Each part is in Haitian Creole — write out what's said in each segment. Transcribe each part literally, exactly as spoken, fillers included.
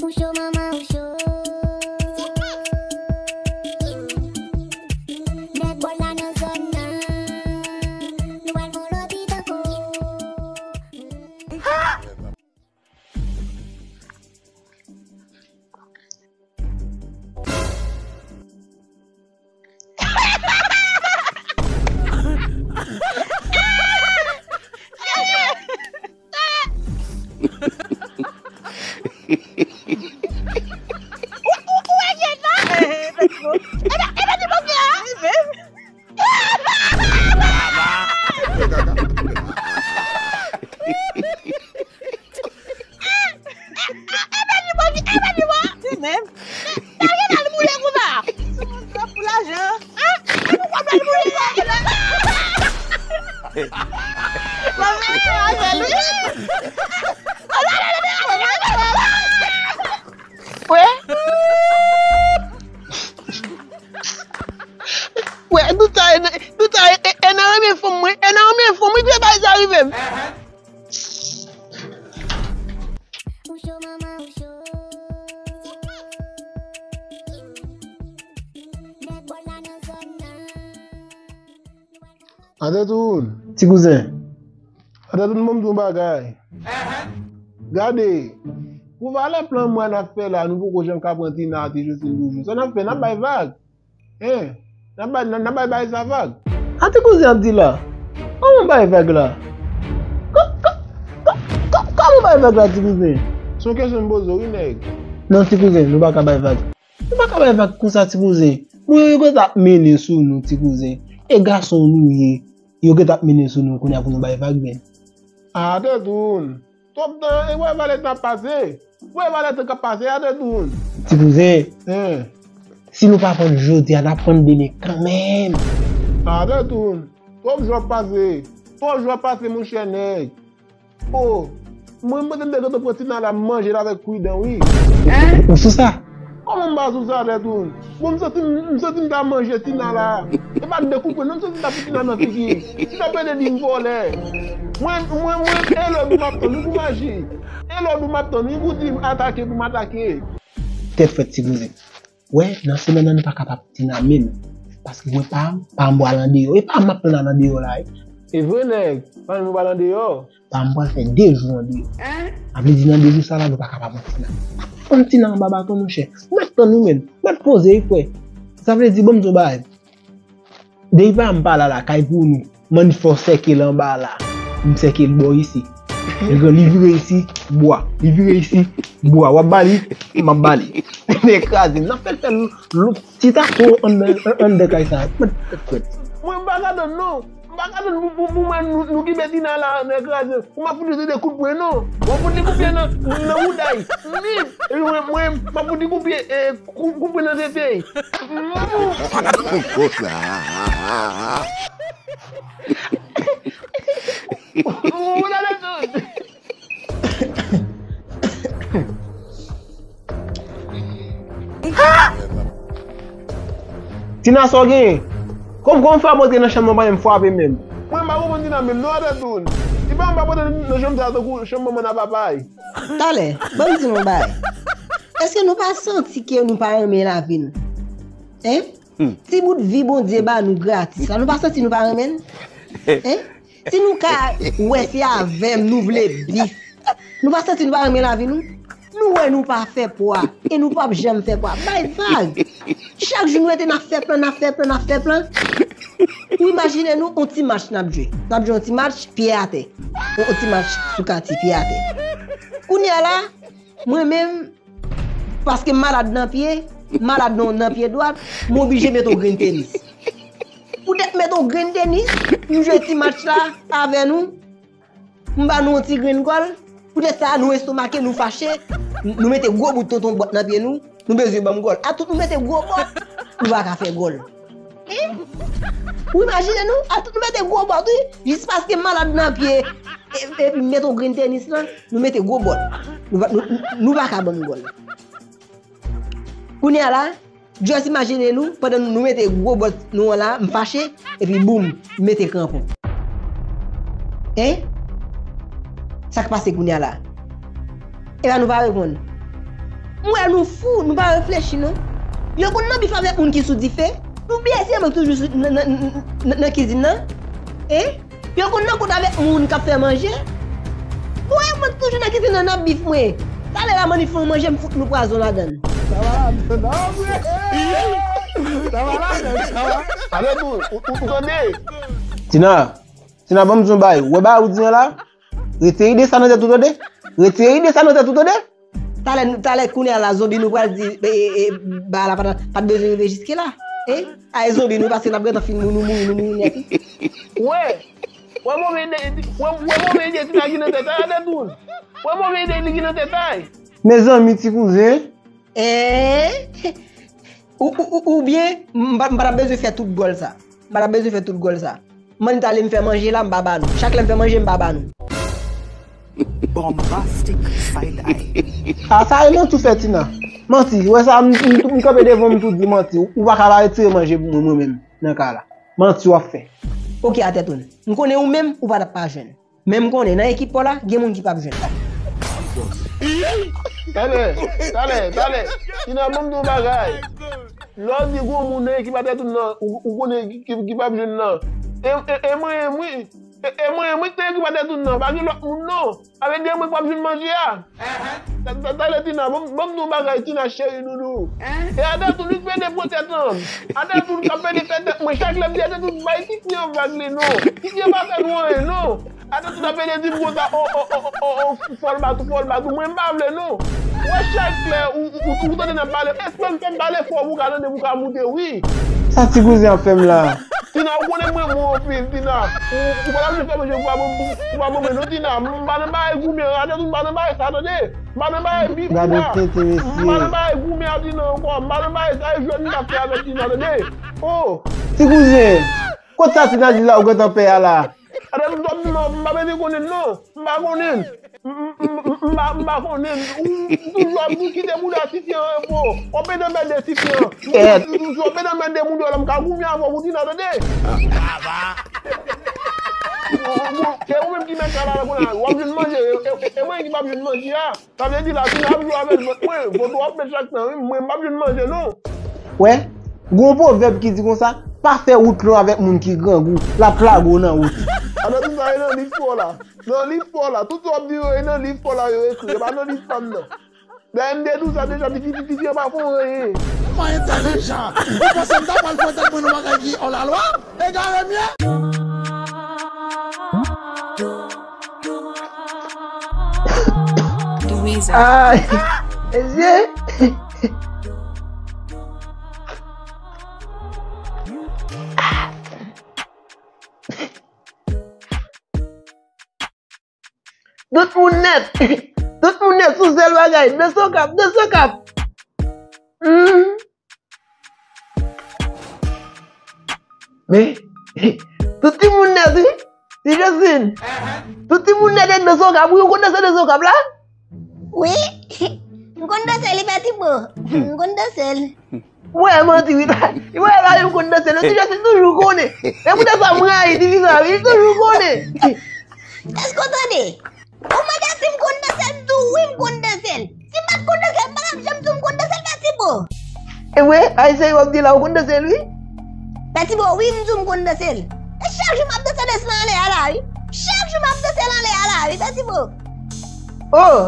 Ou cho manman ou cho. Nèg bò la nan zòn nan. Nou pral fè yon lòt hit ankò. Li menm. Sa gen al boule konsa. Pou lajan. An? E pou kòb la l boule konsa. Mwen vin avè l, wi. Wè. Wè, nou ta, nou ta, e, e, e nan renmen fanm mwen, e nan renmen fanm mwen, ki fè bagay sa rive m. Atetoun. Ti kouzen. Atetoun, ban m di w yon bagay. Gade, pou valè plan mwen n ap fè la, nou poko janm ka pran Tina, ti Josine toujou. Sa n ap fè, n ap bay vag. Hein? N ap bay, n ap bay bagay sa vag. A ti kouzen ap di la? Kòman bay vag la? Kò-, kò-, kò-, kò-, kòman bay vag la, ti kouzen? Se yon kesyon m poze w, wi, nèg. Non, ti kouzen, nou pa ka bay vag. Nou pa ka bay vag konsa, ti kouzen. Bon, yo, yo gentan ap mennen sou nou, ti kouzen. E gason nou ye. Yo gentan ap mennen sou nou kounye a pou nou bay vag, men. A, Atetoun. Twòp tan, e wè valè tan ap pase. Wè valè tan k ap pase, Atetoun. Ti kouzen, hein, si nou pa pran l jodi a, n ap pran l demen kanmenm. Atetoun, twòp jou ap pase. Twòp jou ap pase, monchè nèg. O, mwen, mwen te gentan pran Tina la, m manje l avèk kwidan, wi. Ou sou sa? Kòman m pa sou sa, Atetoun? Bon, m santi m, m santi m ta manje Tina la. E pa dekoupe, non, m santi m ta fout Tina nan figi. Tina pede di m vòlè. Mwen, mwen, mwen, e lòd ou m ap tann, wi, pou m aji. E lòd ou m ap tann, wi, pou di m atake, pou m atake. Tèt frèt, ti kouzen. Wè, nan semèn nan, nou pa ka pa Tina menm. Paske mwen pa, pa m pral andeyò. E pa m ap tann al andeyò la, wi. E vre, nèg, pa nou pral andeyò. Pa m pral fè de jou andeyò. Sa vle di nan de jou sa la, nou pa ka pa pran Tina. Pran Tina anba baton, monchè. Mèt tann ou menm. Mèt poze, wi, frè. Sa vle di, ban m di w bagay. Depi pa m pa la lakay pou nou. Mann fò sèke l anba la. M sèke l bò isi. Li vire isi, bwa. Li vire isi, bwa. W ap ba li, m ap ba li. Li kraze. N ap fè l fè l, l, ti tako anndan, anndan kay sa. Mwen, mwen pa ka tann, non. M pa ka tann pou, pou, pou mwen nou, nou kenbe Tina la, nan kraze. Ou m ap fout li de kout pwen, non. W ap fout li kout pwen nan, nan bouda l. Ni, epi mwen, mwen, m ap fout li kout pwen, e, kou-, kout pwen nan tete l. Ou gade tout. Tina, sa w genyen? Kòm, kòm fè ap antre nan chanm nan, pa janm frape menm. Mwen, m pa konprann Tina menm, non, Atetoun. Li pa, m pa antre nan chanm sa, tankou chanm manman n a papa l. Talè, ban m di nou yon bagay. Èske nou pa santi ke nou pa renmen lavi nou? Hein? Hmm. Ti bout vi Bondye ba nou gratis la, nou pa santi nou pa renmen l? Hein? Si nou ka wè se avè m nou vle bif, nou pa santi nou pa renmen lavi nou? Nou wè nou pa fè pwa, e nou p ap janm fè pwa. Bay vag! Chak jou nou rete n ap fè plan, n ap fè plan, n ap fè plan. Ou imajine nou, on ti match n ap jwe. N ap jwe on ti match, pye atè. On, on ti match sou katye, pye atè. Kounye a la, mwen menm, paske m malad nan pye, m malad nan, nan pye dwat, m oblije mete on grenn tenis. Poutèt m mete on grenn tenis, m jwe ti match la avè nou, m ba nou on ti grenn gòl, poutèt sa a nou estomake, nou fache, n-, nou mete gwo bout tonton bòt nan pye nou, nou bezwen ban m gòl. Atout nou mete gwo bòt, nou pa ka fè gòl. Hein? Ou imajine nou, atout nou mete gwo bòt, wi, jis paske m malad nan pye, e, epi m mete on grenn tenis lan, nou mete gwo bòt. Nou pa, nou, nou pa ka ban m gòl. Kounye a la, just imajine nou, pandan nou mete gwo bòt nou an la, m fache, epi boum, m mete kranpon. Hein? Sa k pase kounye a la? Epa nou pa reponn. M wè nou fou, nou pa reflechi non. Yo konn nan bif avèk moun ki sou dife. Nou bliye se mwen ki toujou sou- nan, nan, nan, nan, nan kizin nan. Hein? Yo konn nan kont avèk moun k ap fè manje. Bon, e mwen ki toujou nan kizin nan, nan bif mwen. Talè la manmi fè yon manje, m fout nou pwazon ladan l. Sa va ladan, non, vre. Sa va ladan, sa va. Alò, tou, ou, ou, ou tande? Tina, Tina, ban m di yon bagay. Ou wè bagay ou di an la? Retire ide sa nan tèt ou, tande? Retire ide sa nan tèt ou, tande? Talè, talè kounye a la, zonbi nou pral di, e, e, e, ba la pa, pa t bezwen rive jiske la. E? Ay zonbi nou, paske n ap gentan fin nou, nou mouri, nou mouri nèt. Wè, wè move ide, wè, wè move ide Tina gen nan tèt a, gade tou. Wè move ide li gen nan tèt a. Mezanmi, ti kouzen. E? Ou, ou, ou, oubyen, m pa, m pa t ap bezwen fè tout gòl sa. M pa t ap bezwen fè tout gòl sa. Manmi t ale m fè manje la, m pa ba nou. Chak lè m fè manje, m pa ba nou. Bombastic side eye. A sa e manti w fè Tina. Manti, ou wè sa, m, m, m kanpe devan w, m tou di manti. Ou, ou pa ka pa retire manje pou mwen, mwen menm, nan ka la. Manti w ap fè. Oke, atè toune. M konnen ou menm, ou pa t ap pa jwenn. Men m konnen, nan ekip pa w la, gen moun ki p ap jwenn. Talè, talè, talè. Tina, ban m di w yon bagay. Lè w di gwo moun nan ekip atè toune nan, ou, ou konnen ki, ki, ki p ap jwenn nan. E, e, e mwen, e mwen. E, e mwen, e mwen ki te ekri pa tèt ou nan, pa gen lòt moun non. Sa vle di e mwen k p ap jwenn manje a. Ta- ta- Talè Tina, ban m- ban m di w bagay Tina cheri doudou. E atè tou li k pede pran tèt an. Atè tou li k ap pede fè tèt mwen. Chak lè m di atè tou bay titi an vag li non. Titi an pa fè nou anyen non. Atè tou ap pede di m konsa o o o o o fòl bat ou fòl bat ou. Mwen m pa vle non. Wè chak lè ou ou ou tande n ap pale. Espè m fè m pale fò pou w ka tande pou w ka moute wi. Sa ti kouzen ap fè m la? Tina, ou konnen mwen renmen w anpil, Tina. Ou, ou pa t ap vle fè manje pou pa bon, pou pa bon, men non, Tina. M pa nan bagay goumen, atè tou m pa nan bagay sa, tande. M pa nan bagay bif, Tina. Gade tenten, mesye. M pa nan bagay goumen a, Tina, ankò. M pa nan bagay sa, e jwèt m t ap fè avèk Tina, tande. Oh! Ti kouzen, kot sa Tina di la ou gentan pè a la? Atè tou m t ap di non, m pa bezwen konnen, non. M pa konnen. M, m, m, m, m pa, m pa konnen. Ou, ou toujou ap di kite bouda tifi an repo. W ap pede mède tifi an. Ou, ou, ou, ou ap pede mède moun yo la, m ka goumen avè w pou Tina, tande? Ou, ou, ou, e ou menm ki mèt sa la, la, kounye a, w ap jwenn manje, e, e, e, e mwen ki p ap jwenn manje a. Sa vle di la, Tina ap jwe avèk vant mwen, vant ou ap mèt chak tan, wi, mwen m p ap jwenn manje, non. Wè, gon pwovèb ki di konsa, pa fè wout lon avèk moun ki grangou, l ap lage w nan wout. Atè tou sa e nan liv pa w la. Nan liv pa w la. Tout sa w ap di yo, e nan liv pa w la yo ekri. E pa nan liv pa m nan. Dayè m te di w sa deja, tifi, tifi, tifi an pa fè w anyen. Mwen entèlijan. Ou panse m ta pral fè tèt mwen nan bagay ki òlalwa? Egare m ye? Dweezil. Ay, mesye. Tout moun nèt. Tout moun nèt sou sèl bagay. Danse Okap, Danse Okap. Hmm. Men, tout timoun nèt, wi. Ti Joseline. Tout timoun nèt ak Danse Okap. Wi, ou konn danse Danse Okap la? Wi. M konn danse li, Pètibo. M konn danse l. Wè, manti, wi. Wè, la, m konn danse l. Ti Joseline toujou konnen. E poutèt sa, m rayi ti fi sa, wi. Li toujou konnen. Èske w tande? Ou mande si m konn danse l, m di w wi m konn danse l. Si m pa t konn danse l, m pa t ap janm di w m konn danse l, Pètibo. E vre, Ayisyen yo ap di la, ou konn danse l, wi. Pètibo, wi, m di w m konn danse l. E chak jou m ap danse dans lan anlè a la, wi. Chak jou m ap danse l anlè a la, wi, Pètibo. Oh,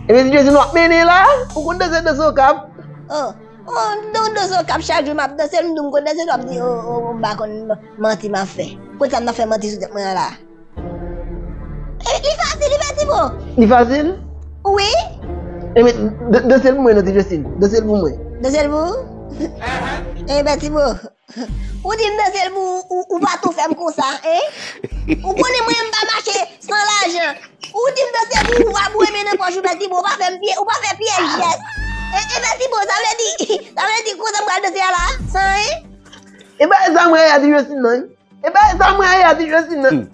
ebyen, si Jezi nou ap mennen la, ou konn danse Danse Okap. Oh, oh, m di w Danse Okap chak jou m ap danse l, m di w m konn danse l, w ap di, oh, oh, oh, m pa konn manti m ap fè. Kot sa m t ap fè manti sou tèt mwen an la? E, li fasil, li Pètibo. Li fasil? Wi. Ebyen, dan- danse l pou mwen non, Ti Joseline. Danse l pou mwen. Danse l pou ou? E, Pètibo. Ou di m danse l pou ou, ou, ou pa tou fè m konsa, en? Ou konnen mwen, m pa mache san lajan. Ou di m danse l pou ou, ou pa boure men nan pòch ou, Pètibo, ou pa fè m pye, ou pa fè pyès jès. E, e, Pètibo, sa vle di, sa vle di konsa m pral danse a la, san, en? E pa sa mwen a Ti Joseline non. E pa sa mwen a Ti Joseline non.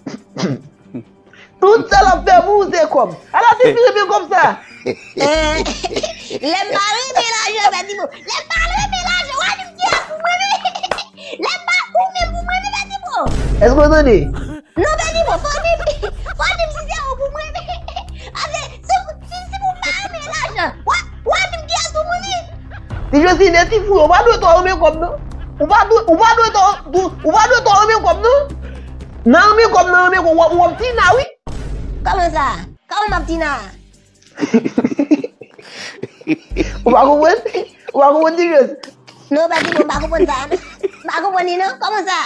Tout sa l ap fè pou ou se kòb. Ala ti fi renmen kòb sa. Eh, lè m pa renmen lajan, Pètibo. Lè m pa renmen lajan, w a di m kiyès pou mwen menm. Lè m pa ou menm pou mwen menm, Pètibo. Èske w tande? Non, Pètibo, fò w di m, fò w di m si se ou pou mwen menm. Paske si, si, si pou m pa renmen lajan, w a, w a di m kiyès pou Ti Josine, ti fou yo, ou pa dwe twò renmen kòb, non. Ou pa dwe, ou pa dwe twò, ou, ou pa dwe twò renmen kòb, non. Nan renmen kòb, nan renmen kòb, w ap, w ap Tina, wi. Kòman sa? Kòman m ap Tina? Ou pa konprann? Ou pa konprann, Ti Jos? Non, pa di non, m pa konprann sa. M pa konprann li, non. Kòman sa?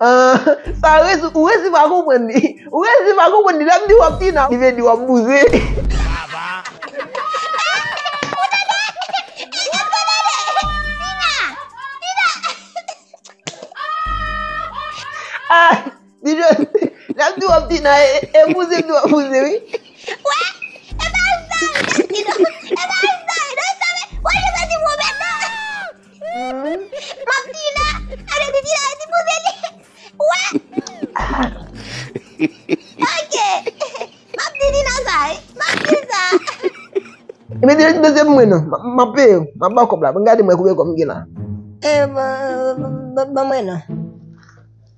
Ah, sa resi, ou resi pa konprann li. Ou resi pa konprann li. Lè m di w ap Tina, li vle di w ap bouze. Ah, Ti Jos, lè m di w ap Tina, e, e bouze m di w ap bouze, wi. Wè, e pa sa, e pa sa, e pa sa, e pa sa, wè, je santi pwoblèm nan. M ap Tina, ale di Tina, di bouze li. Wè. Ok. M ap di Tina sa, wi. M ap di sa. Ebyen, di, di, di, mwen non. M, m ap peye w. M ap ba w kòb la. Ban m gade mwen konbyen kòb m gen la. E, ban, ban, ban, ban mwen non.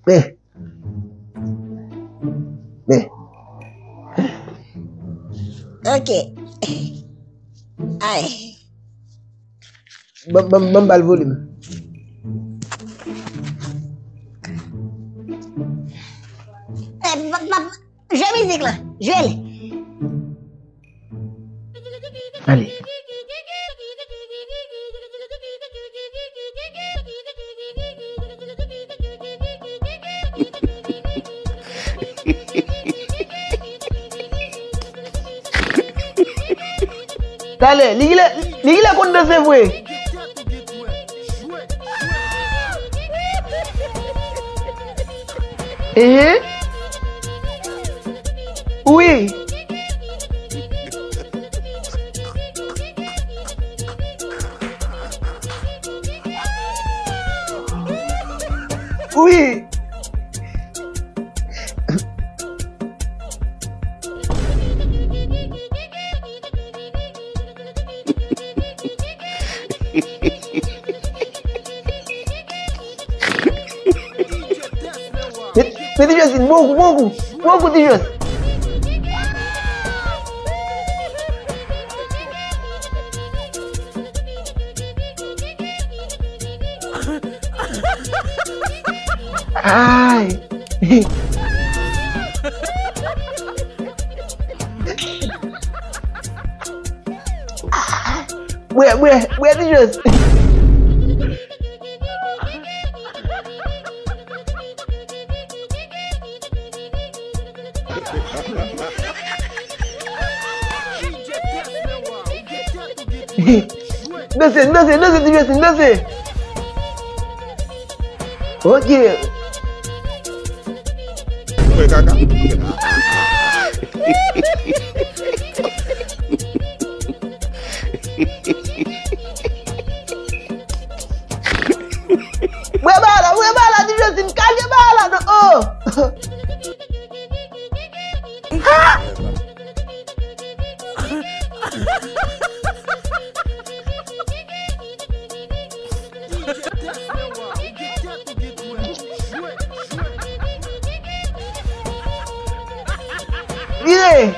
Men. Men. Ok. Ay. Ban, ban, ban m ba l volim. Eh, pa, pa, jwe mizik lan. Jwe l. Ale. Talè, li genlè, li genlè konn danse vre. Ehe. Wi. Wi. Men, men Ti Josine, bon kou, bon kou, bon kou Ti Josine. Ay. Bwè, bwè, bwè Ti Jos. Danse, danse, danse, Ti Josine, danse. Ok. Mwen kaka. Mwen ba la, mwen ba la, Ti Josine, kage ba la, non, oh. Vire!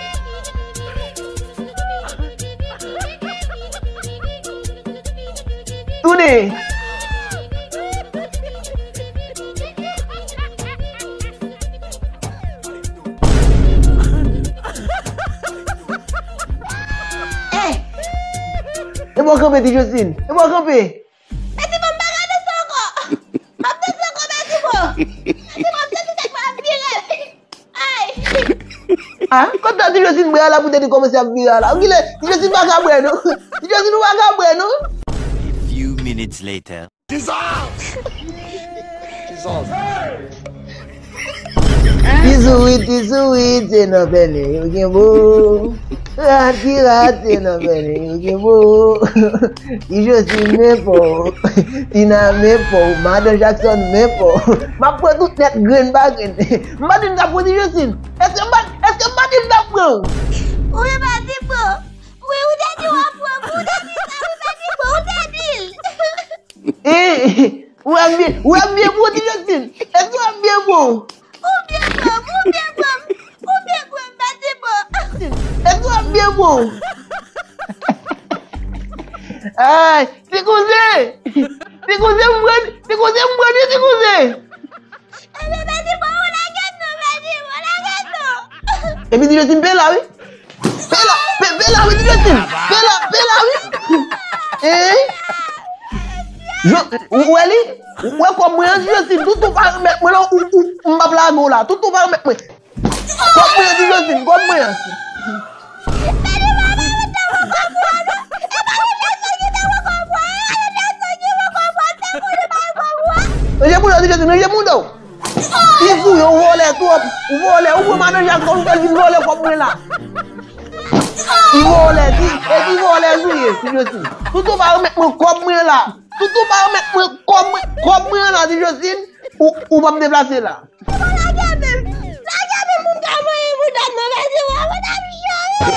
Tounen! Eh! E bò kanpe, Ti Josine! E bò kanpe! Mèsi, bon, m pa ka danse ankò! M ap danse ankò, mèsi, bon! Mèsi, bon, m santi tèt mwen ap vire! Ay! Ah, kontan Ti Josine bwè a la poutèt li kòmanse ap vire a la. Ou genlè, Ti Josine pa ka bwè, non. Ti Josine ou pa ka bwè, non. A few minutes later. Jesus! Jesus! Ti sourit, ti sourit, se nan pèlen yo gen bo. Rat ki rat, se nan pèlen yo gen bo. Ti Josine men pa w. Tina men pa w. Madan Jackson men pa w. M ap pran tout nèt grenn pa grenn. M pa di m t ap pran Ti Josine. Èske m pa, èske m pa di m t ap pran w? Ou te pa di pran. Wi, ou te di w ap pran. Ou te di sa, ou te di pran. Ou te di l. Eh, ou ap byen, ou ap byen pran Ti Josine. Èske w ap byen pran? Ou byen pran, ou byen pran. Ou byen pran, m pa di pran. Èske w ap byen pran? Ay, ti kouzen! Ti kouzen, m pran, ti kouzen, m pran, ti kouzen! Ebyen, mèsi pou ou, lage nou, mèsi, ou lage nou. Epi ti Josine, pe la, wi. Pe la, pe, pe la, wi, ti Josine. Pe la, pe la, wi. Hein? Yo, ou wè li? Ou wè kòb mwen an, ti Josine? Toutou pa remèt mwen la, ou, ou, m p ap lage w la. Toutou pa remèt mwen. Kòb mwen an, ti Josine, kòb mwen an. Ranje mouda w, ti Josine, ranje mouda w. Li fou, yo vòlè twòp. Ou vòlè, ou pran manèj ak kòb, ou fè l vin vòlè kòb mwen la. Li vòlè, ti, e ti vòlè sou ye, ti Josine. Toutou pa remèt mwen kòb mwen la. Toutou pa remèt mwen kòb mwen, kòb mwen la, ti Josine. Ou, ou p ap deplase la. Lage men, lage men pou m ka manyen mouda m nan, mèsi, wè, mouda m cho wi.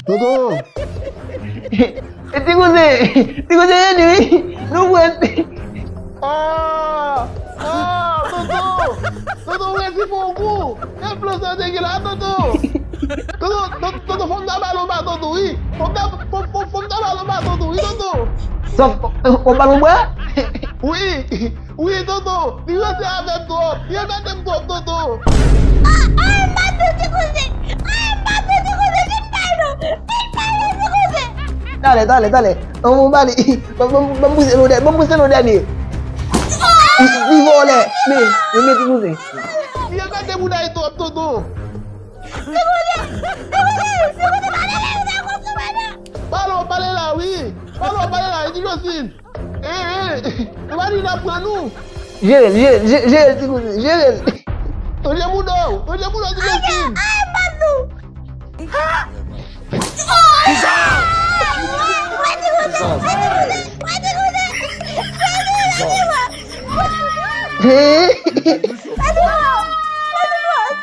Toto! E ti kouzen, ti kouzen vini wi. Nou pran. Ah! Ah! Toto! Toto, ou resi fè yon kou! E plan sa te gen la, Toto! Toto, Toto, Toto, fò m ta ba l yon baton tou, wi! Fò m ta, fò, fò, fò m ta ba l yon baton tou, wi, Toto! Sòf, yon balon bwa? Wi! Wi, Toto! Li ranse avè m twòp! Li anbete m twòp, Toto! Ah, ah, m pa tou ti kouzen! Ah, m pa tou ti kouzen! Vin bay nou! Vin bay nou, ti kouzen! Talè, talè, talè! Ban m, ban m, ban m, ban m pouse l o dènye, ban m pouse l o dènye! Li, li vòlè! Men, men, men ti kouzen! Li anbete moun ay twòp, Toto! Ti kouzen! Ti kouzen! Ti kouzen, pa lage m nan! Pale w, pale la, wi! Pale w, pale la, e ti Josine! Eh, eh, nou pa di n ap pran nou. Jere l, jere l, je-, jere l, ti kouzen, jere l. Ranje mouda w, ranje mouda w, ti Josine. Ay, ay, m pa tou. Kisa? Wè ti kouzen, wè ti kouzen, wè ti kouzen. Wè ti kouzen. Wè ti kouzen. Wè ti kouzen. Wè ti kouzen.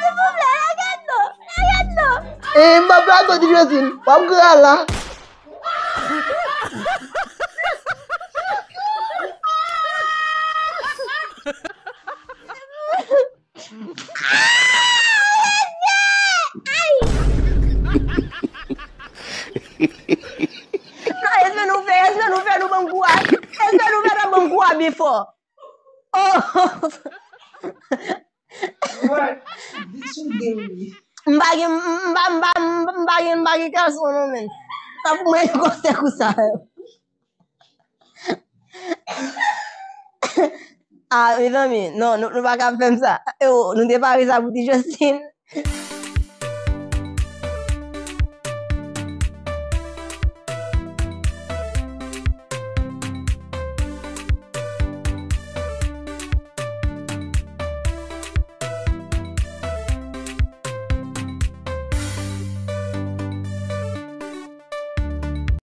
Silvouplè, lage nou. Lage nou. Eh, m pa plato, ti Josine. W ap gra la. Non, èske nou fè, èske nou fè nou ban m kou a, èske nou fè nou ban m kou a bifò? Oh! M pa gen, m pa, m pa, m pa gen, m pa gen gason non, men. Sa pou mwen konsèy kou sa. Ah, mezanmi, non, nou, nou pa ka fè m sa. Yo, nou te pare sa pou ti Josine.